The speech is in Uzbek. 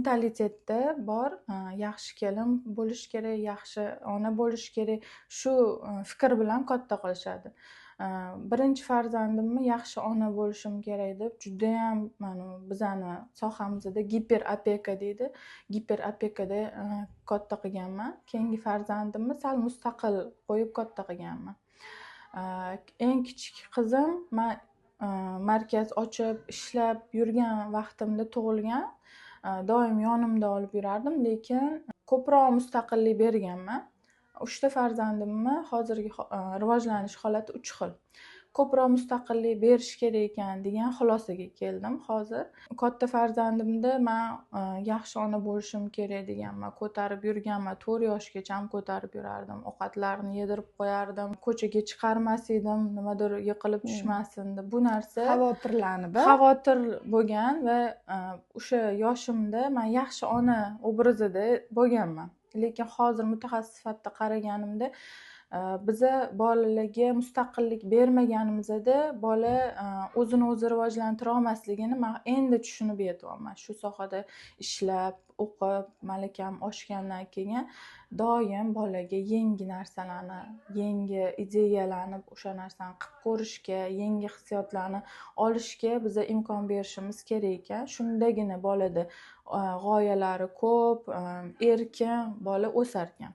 Mentalitetda bor, yaxshi kelin bo'lish kerak, yaxshi ona bo'lish kerak, shu fikr bilan katta qilishadi. Birinchi farzandimni yaxshi ona bo'lishim kerak deb judayam, mana, bizani sohamizda гипер опека deydi, гипер опека da katta qilganman. Keyingi farzandimni sal mustaqil qo'yib katta qilganman. Eng kichik qizim man markaz ochib ishlab yurgan vaqtimda tug'ilgan. Doim yonimda olib yurardim, lekin ko'proq mustaqillik berganman. Uchta farzandimni hozirgi rivojlanish holati uch xil. Ko'proq mustaqillik berish kerak ekan degan xulosaga keldim. Hozir katta farzandimda man yaxshi ona bo'lishim kerak deganman, ko'tarib yurganman, 4 yoshgacha ko'tarib yurardim, ovqatlarini yedirib qo'yardim, ko'chaga chiqarmas edim, nimadir yiqilib tushmasin deb. Bu narsa Xavotirlanib. Xavotir bo'lgan va o'sha yoshimda man yaxshi ona obrazida bo'lganman. Lekin hozir mutaxassis sifatida qaraganimda, biza bolalarga mustaqillik bermaganimizda bola o'zini o'zi rivojlantira olmasligini man endi tushunib yetyapman. Shu sohada ishlab, o'qib, malakam oshgandan keyin doim bolaga yangi narsalarni, yangi ideyalarni, o'sha narsani qilib ko'rishga, yangi hissiyotlarni olishga biza imkon berishimiz kerak ekan. Shundagina bolada g'oyalari ko'p, erkin bola o'sar ekan.